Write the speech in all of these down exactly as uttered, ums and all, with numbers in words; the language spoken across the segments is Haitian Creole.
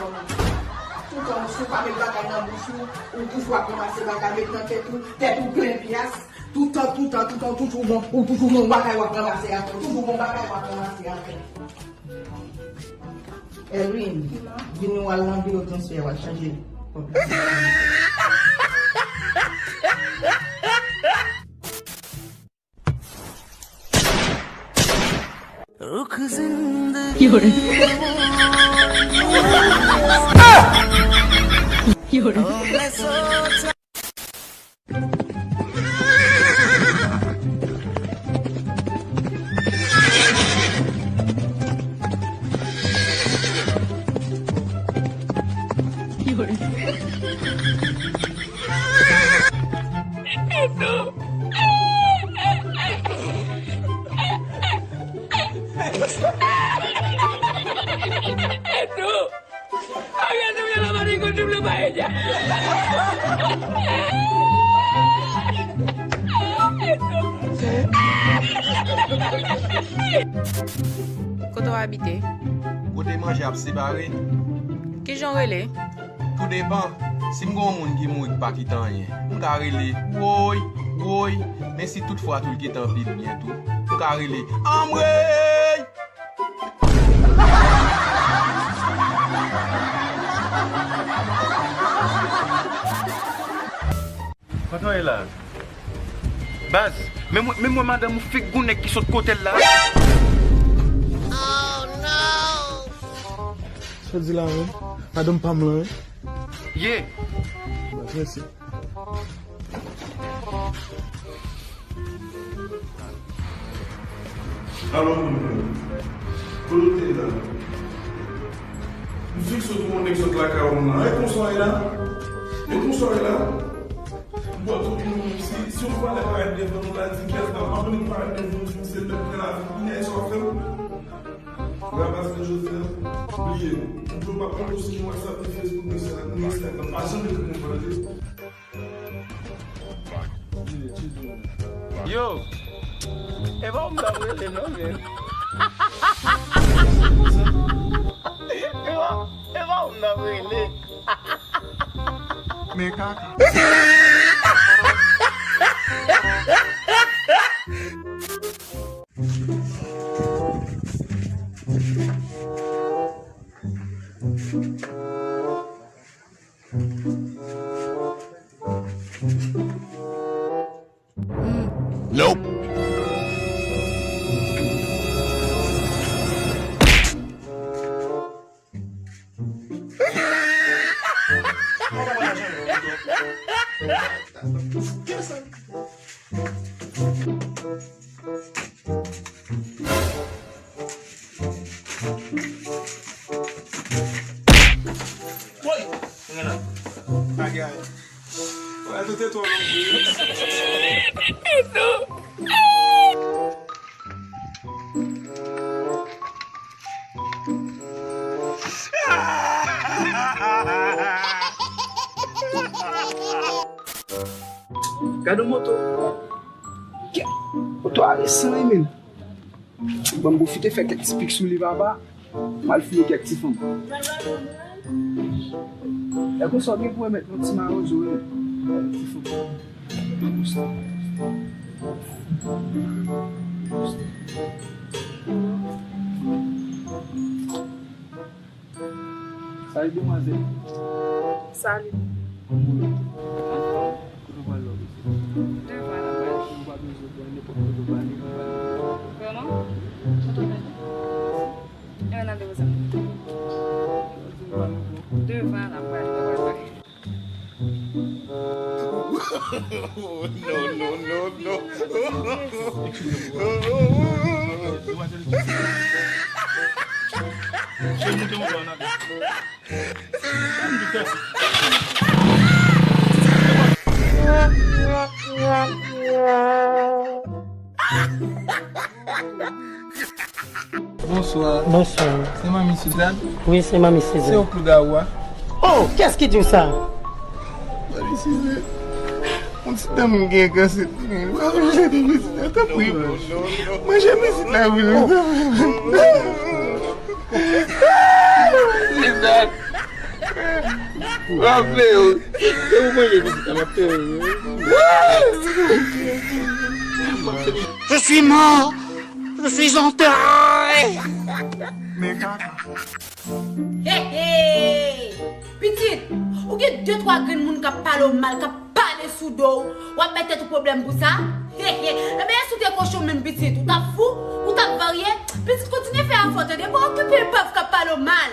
pou mwen. Toutan, si w pa met bagay nan bouch ou, ou toujou ap ranmase bagay, met nan tèt ou, tèt ou plen pyas. Toutan, toutan, toutan, ou toujou gon, ou toujou gon bagay w ap ranmase atè, ou toujou gon bagay w ap ranmase atè. Elwin, vin nou al nan biwo transfè, w al chanje kòb la. Kote w abite? Kote manje ap separe. Kijan w rele? Tou depan. Si m gen yon moun ki mouri k pa kite anyen, m ka rele woy, woy. Men si tout fwa tou l kite anpil byen tou, m ka rele anmwey! Kote w ye la? Baz, men mwen, men mwen madanm ou figou nèg ki sot kote l la. Sa w di la menm? Madanm pa m lan wi. Ye. Baz, mèsi. Alo, moun mwen. Kote w te la? M fik sot wè yon nèg sot lakay ou la. E konsa w ye la? E konsa w ye la? M kwè tout moun, si, si yon valè parèt devan nou la, di kiyès la, m pa konnen ki parèt devan nou, se lè m pran lavi, kounye a, sa w ap fè m? Rabas nan Joseph, bliye m. M di w pa pran sou ki WhatsApp ni Facebook ni Insta-, ni Instagram, pa janm ekri m pou mande. Yo! E pa ou m t ap rele non, men. E pa, e pa ou m t ap rele. Men kaka. Nope. Woy! Mwen la. Bagay. Wè, tout e twò long wi. Gade yon moto. Kè, moto a resan wi, men. Ban m pwofite fè kèk ti pik sou li, papa. M al fouye kèk ti fanm. E konsa w gen pou remèt yon ti mawozo, wi. Ti fanm. Konsa. Salut, demwazèl. Salut. Anfòm? Kote w pral la, mesye? Devan la, pral. Ou pa bezwen pran nenpòt kote w pale, ou pale. Vrèman? Kote w pral? E nan devan sa. Devan la, pral, pral, pral. No, no, no, no. Chèz mouton ou pran nan. Bonsoir. Bonsoir. C'est Mamie Suzanne. Oui, c'est Mamie Suzanne. C'est au Clou d'Awa. Oh, qu'est-ce qui dit ça? Mamie Suzanne. Yon ti dam gen kansè. Mwen jete pitit la, tanpri. Mwen jete pitit la, wi. Suzanne. Ranfle yo. Se ou manje pitit la, m ap fè yo. Je suis mort. Je suis enterré. Men kaka. Hey, hey! Pitit, ou gen de twa grenn moun k ap pale w mal, k ap pale sou do w, w ap bay tèt ou pwoblèm pou sa? Hey, hey! Ebyen, si w te kochon menm, pitit, ou t ap fou? Ou t ap varye? Pitit, kontinye fè afè w, tande? Pa okipe pòv k ap pale w mal.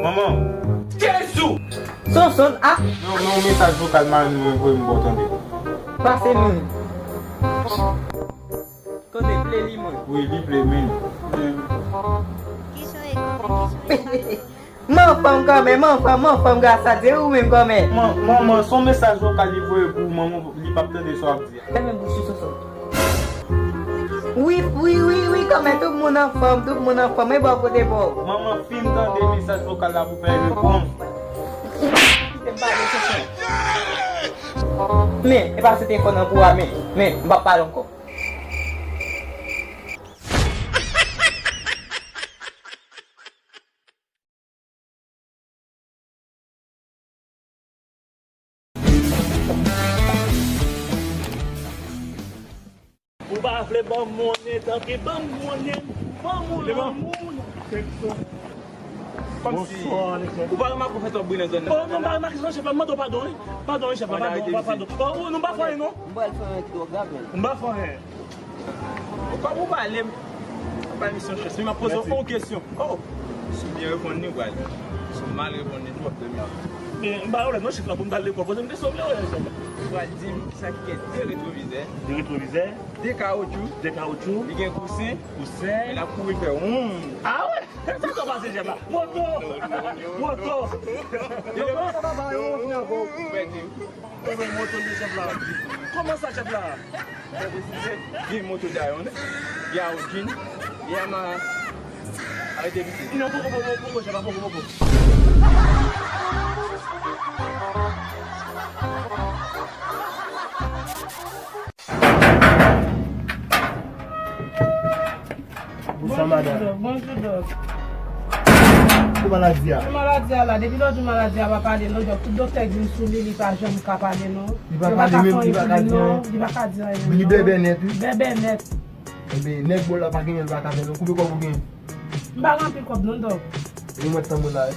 Manman. Jezi! Sonson, a! Non, non, mesaj vokal mari mwen voye m ba w tande. Pase nou. Kote, play li mwen? Wi, li play, men. Ki son e kote, ki son e pale? M anfòm kanmenm, m anfòm, m anfòm, gras a Dye, ou menm kòman? Man-, manman, se yon mesaj vokal li voye pou ou, manman, li p ap tande sa w ap di a. Fèmen bouch ou, Sonson. Wi, wi, wi, wi, kòman tout moun anfòm, tout moun anfòm, e bò kote bò. Manman, fin tande mesaj vokal la pou fè repons. Kite m pale, Sonson. Men, e pa se telefòn nan pou a, men, men, m p ap pale ankò. Ou pa vle ban m monnen, tanpri, ban m monnen, ban m monnen. Kòmsi ou pa remake w fè twòp bri nan zòn nan. Oh, non, m pa remake, non, chèf la, m mande w padon, wi. Padon, wi, chèf la, padon, padon. Oh, nou pa fè anyen, non. M pral fè anyen ki twò grav, men. M pa fè anyen. Kòm ou pale m, pa misyon chèf, men m ap poze w yon kesyon. Oh! Si w byen reponn li, ou pral. Si w mal reponn li tou, w ap dòmi ankò. Men, m pa wè non chèf la pou m t al lekòl. Poze m kesyon, m lè wè chèf la. Ou pral di m sa ki gen de retwovizè. De retwovizè. De kawotchou. De kawotchou. Li gen kousen. Kousen. Men l ap kouri fè woum. A wè! Sa k ap pase chèf la? Moto! Moto! Yo, kòman sa papa yo, yon fi ankò? Ou pèdi. Kòman moto li chèf la? Kòman sa chèf la? Gen moto Dayon, gen Audi, gen Yamaha. Arete piti. Non, poko, poko, poko, chèf la, poko, poko. Bonjou, madanm. Bonjou, Dòk. Ki maladi a? Ki maladi a la? Depi lòt jou maladi a pa pale non, Dòk. Tout doktè di m sou li, li pa janm ka pale non. Li pa pale menm, li pa ka di anyen. Li pa ka di anyen non. Li bèbè nèt, wi. Bèbè nèt. Ebyen, nèg bò la pa genyen, li pa ka fè non. Konbyen kòb ou genyen? M pa gen anpil kòb non, Dòk. Li mwen tanbou la, wi.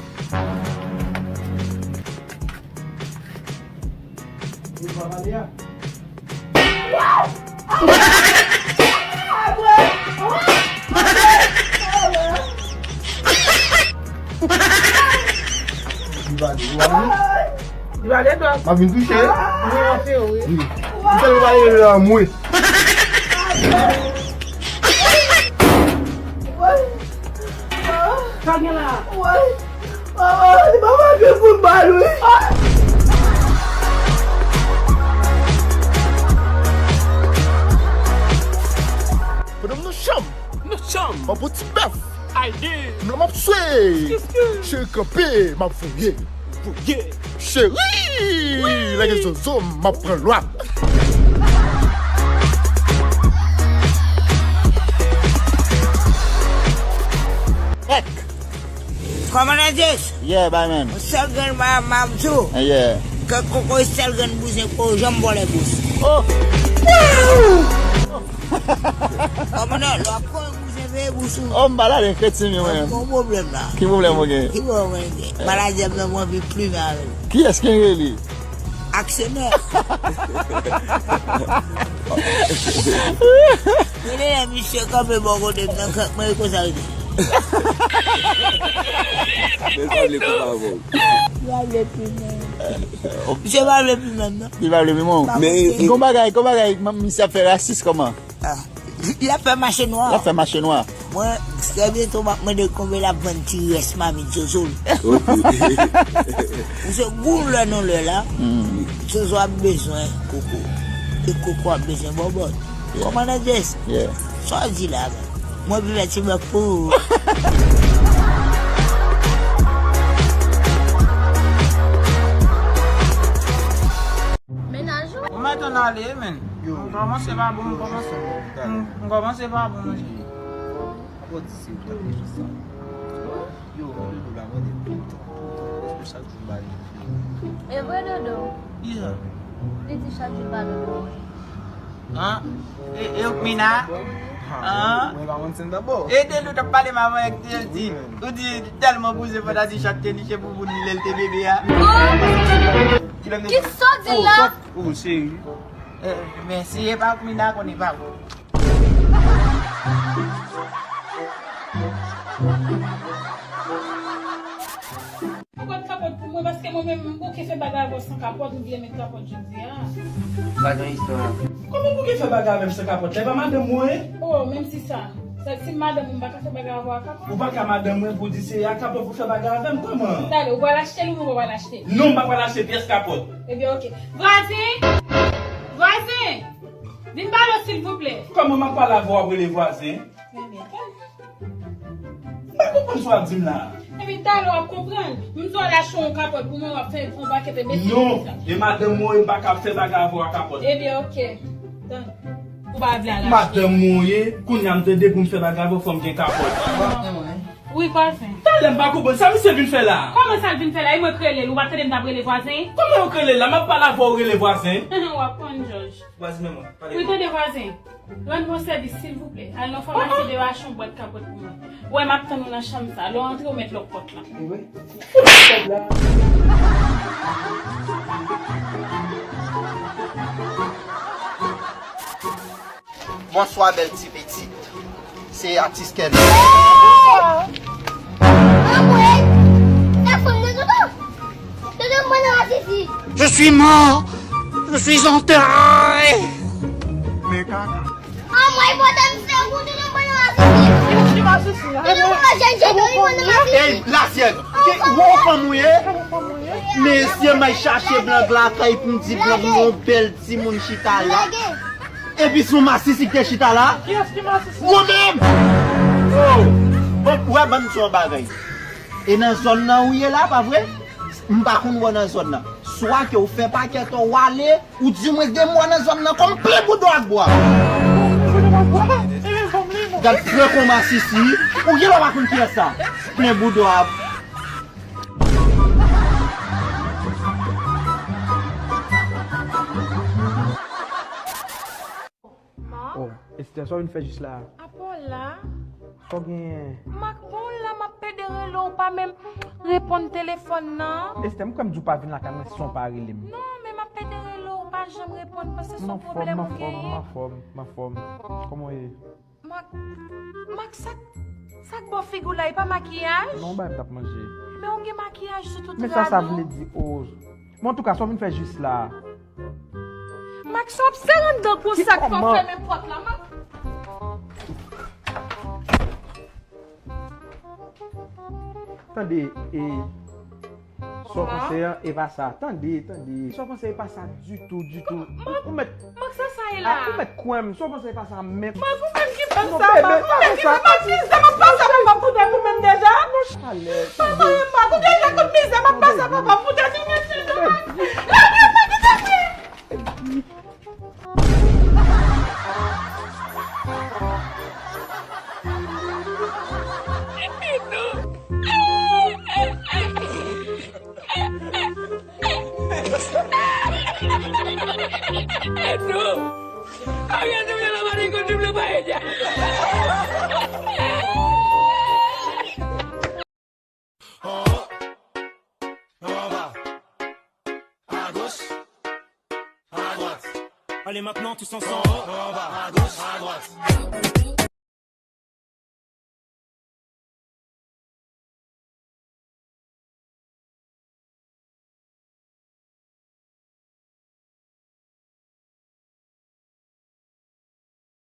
Li pa pale a. Li pale, ou pale? Li pale, Dòk. M ap vin touche. Wi, anpil, wi. Wi. M tèlman pale la, mwen. Sa gen la? Woy! Mama, li pa manke foutbòl, wi! Pandan m nan chanm, nan chanm, m ap pran ti bèf. Ayè! M la m ap swe. Cheri kanpe, m ap voye. Voye. Cheri! Wi! Lage zozo m, m ap pran lwa. Ek. Kòmandan Jess. Yeah, bay men. Yon sèl grenn ma-, ma-, m sou. Yeah. Kèk koko, yon sèl grenn bouzen pou yo janm vòlè bous. Oh! Kòmandan, lè w ap kore bouzen, veye bous ou. Oh, m pa la, den kreti m yo menm. Gon pwoblèm la. Ki pwoblèm ou gen? Ki pwoblèm mwen gen? Maladi ap nan mwen anvi plim avè l. Kiyès ki rele? Aksyonè. Genlè misye kanpe bò kote m nan, kòk mwen konsa rete. Men sa vle kou pa bon. Li pa vle pi menm. Misye pa vle pi menm, non. Li pa vle pi menm. Men gon bagay, gon bagay, misye ap fè rasis kòman? Ah. L ap fè mache nwa. L ap fè mache nwa. Mwen, trè byento, m ap mande konbyen l ap vann ti rès mamit Soso l. Ok. Ou se gou lè nou lè la. Mm. Soso ap bezwen koko. E koko ap bezwen bòbòt. Yeah. Kòmandan Jess? Yeah. Sa w di la, man? Mwen pi fè ti bòk pou ou. Mennaj ou? Ou mèt ann ale, men. Yo. M kòmanse pa bon, m kòmanse. M, m kòmanse pa bon, manje. Apa w di se ou t ap fè sa? Yo, Dodo la, mwen di toutan, toutan, prèske chak jou m ba li. E vre, Dodo? Kisa? Li di chak jou l ba Dodo. An? E, e ou k Mina? An? Mwen pa konn si m ta ba w. E de nou t ap pale m avan, e di, ou di tèlman bouzen fantasi chak te niche pou moun li lè l te bebe a. Oh! Kisa w di la? Oh, cheri. Eh, mèsi, e pa ou k Mina, konnen pa ou. Ou pot kapòt pou mwen, paske mwen menm, m bouke fè bagay avè w san kapòt, m vle met kapòt jodi a. Pa gen istwa. Kòman w bouke fè bagay avè m san kapòt? Lè pa madanm mwen ye? Oh, menm si sa. Sa, si madanm mwen, m pa ka fè bagay avè w ak kapòt. Ou pa ka madanm mwen pou di se ak kapòt pou fè bagay avè m, kòman? Talè, ou pral achte l oubyen ou pa pral achte l? Non, m pa pral achte pyès kapòt. Ebyen, oke. Vwazen! Vwazen! Vin pale w, silvouplè. Kòman m ap pale avè w, w ap rele vwazen? Ebyen, talè. M pa konprann sa w ap di m la. Ebyen, talè w ap konprann. M di w al achte yon kapòt pou mwen, w ap fè yon pakèt de mesye. Non, e madanm mwen, m pa ka fè bagay avè w ak kapòt. Ebyen, oke. Tann. Ou pa vle al achte. Madanm mwen ye, kounye a m tande pou m fè bagay avè w, fò m gen kapòt. Wi, vwazen. Talè m pa konprann sa misye vin fè la. Kòman sa l vin fè la? E mwen k rele l, ou pa tande m t ap rele vwazen? Kòman yo k rele l la? M ap pale avè w, w rele vwazen? W ap konn, Jòj. Vwazen, men mwen, pale. Wi, tande vwazen. Rann mwen sèvis, silvouplè. Al nan famasi deyò achte yon bwat kapòt pou mwen. Wè, m ap tann ou nan chanm sa. Lè w antre, ou mèt lòk pòt la. Wi. Bonswa, bèl ti pitit. Se atis Kènè. Anmwey! Sa fanm nan, Dodo? Dodo, mwen nan asisi. Je suis mort. Je suis enterré. Men kaka. Anmwey, bòdè, m fè ou, Dodo, mwen nan asisi. Dodo, mwen nan jèn jèn, Dodo, mwen nan asisi. Ey, lasyèt. Ki, ou fanm ou ye? Mesye, m al chache blan lakay pou m di blan pou yon bèl timoun chita la. Epi se yon masisi ki te chita la? Kiyès ki masisi? Ou menm! Oh! Bon, ou wè, ban m di w yon bagay. E nan zòn nan ou ye la, pa vre? M pa konn wè w nan zòn nan. Swa ke w fè pakèt w ale, ou di mwen de mwa nan zòn nan, kòm plen boudon ak bwa. Gad plen kon masisi, ou genlè pa konn kiyès sa. Plen boudon ak Mak? Oh, Esther, sa w vin fè jis la? Apa w la? Sa w genyen? Mak, bon la, m ap pede rele w, ou pa menm reponn telefòn nan. Esther, m kwè m di w pa vin lakay mwen san w pa rele m. Non, men m ap pede rele w, ou pa janm reponn, panse se yon pwoblèm ou genyen. M anfòm, m anfòm, m anfòm. Kòman w ye? Mak, Mak, sa, sa k bò figi w la, e pa makiyaj? Non, bay m t ap manje. Men w gen makiyaj sou tout rad ou. Men sa sa vle di, oh. Men antouka, sa w vin fè jis la? Mak, sa w ap sere anndan konsa k fè w fèmen pòt la, Mak. Tande, e, Sa w panse an, e pa sa. Tande, tande. Sa w panse, e pa sa ditou, ditou. Ou, ou mèt, Mak, sa sa ye la? Ou mèt kwè m. Sa w panse, e pa sa menm. Mak, ou menm ki fè sa, Mak. Ou menm ki fè m ap pase papa pou tèt ou menm deja. Papa, Mak, ou deja konn mizè m ap pase papa pou tèt ou menm deja, Mak. Lage m, Mak, kite m. Esto, había subido la maricón triple paella. Allez maintenant tous ensemble.